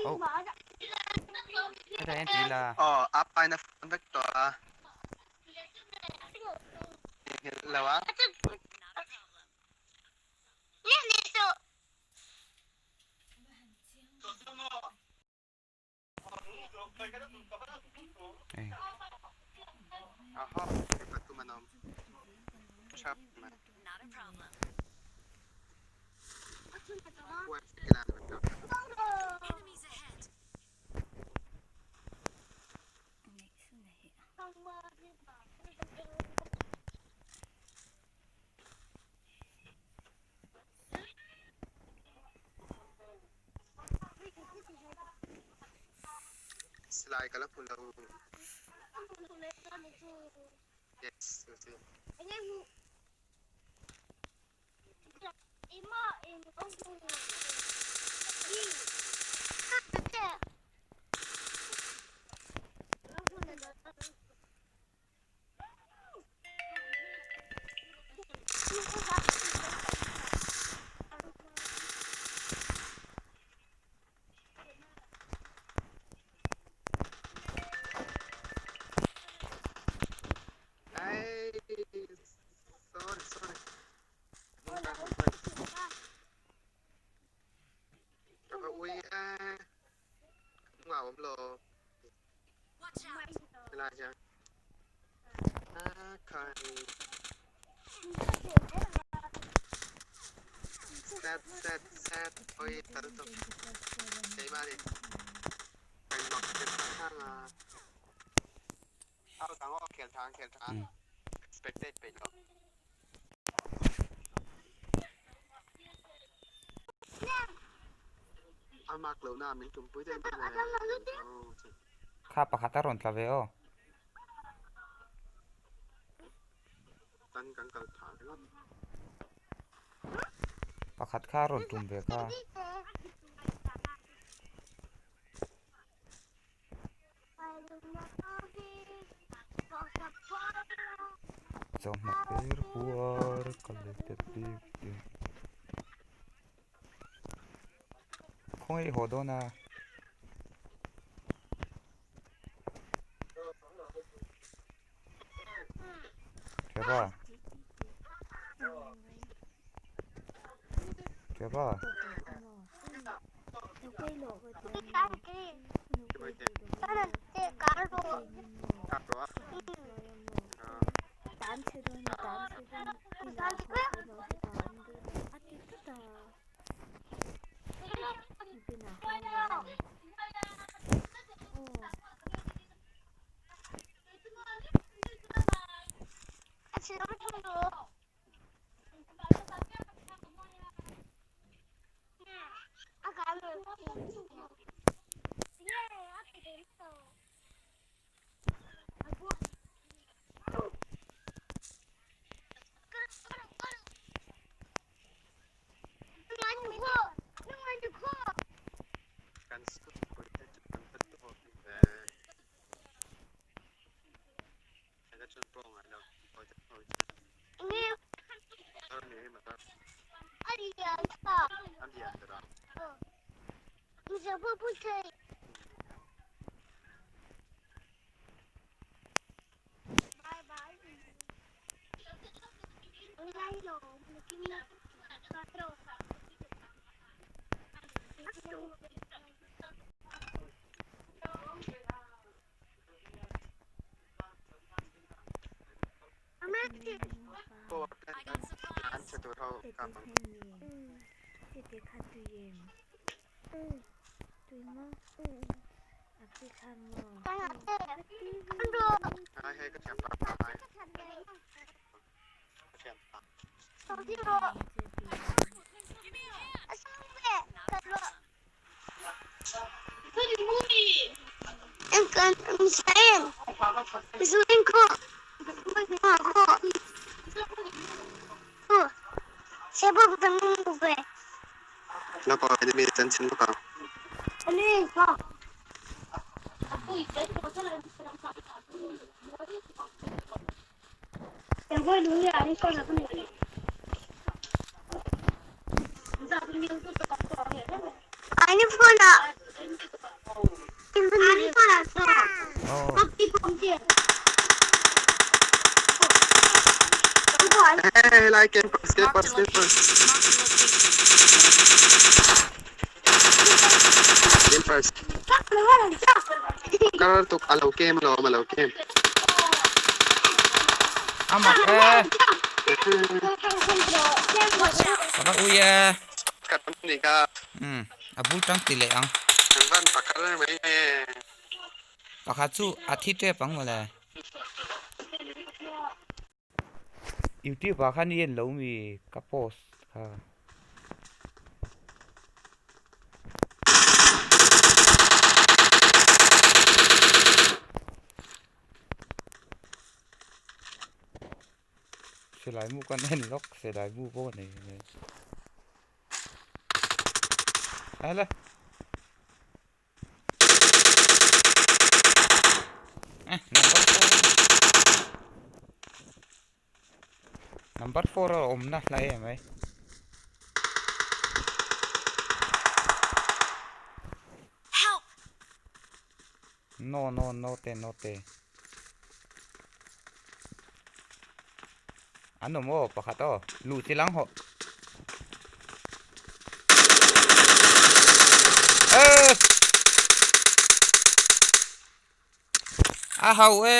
Oh. Hetah hian ti la. Aw, a paina phone vek tawh a. Nghilh lo a. Silai ka la hmu lo. Yes, Sorry, sorry. Ka va ui e. Ka awm lo. Helai hian. Khai. Set, set, set. Oi, tal tawp. Keimah ni. Kan mak te thang a. Au thang aw, khel thang, khel thang. Spectate peih lo. A mak lo na min tumpui daih mai le. Kha pakhat a rawn tla ve aw. Tan kan kal tha ringawt. Pakhat kha a rawn tum ve kha. Chawhmeh per puar ka let bet bik te. Khawngaih i haw dawn a. Trevor. Trevor. Kan school te chu kan va tawp ve. Ka chuan pawh ngai lo. A lian ber a. An chhe tur ho ka bang. Ai hei ka thianpa pa ai. Ka thianpa. Lawk aw enemy chanchin lawk ang. Aw. Helai campers campers campers campers kar tuk alo kem alawm alo kem. A mak e. Ka va ui e. Khat an ni kha. Umm a bul tang ti leh ang. Kan van pakhat reng mai e. Pakhat chu a thi tep ang mawle. Youtube ah khan i en lo mi ka post kha. Silai mu kan en lawk silai mu pawh a nei mai. Hala. Eh, number 4. Number 4 a awm na hlai em ai. Help! No no no te no te. An awm aw pakhat aw luh chi lang hawh. Ê! A hau e.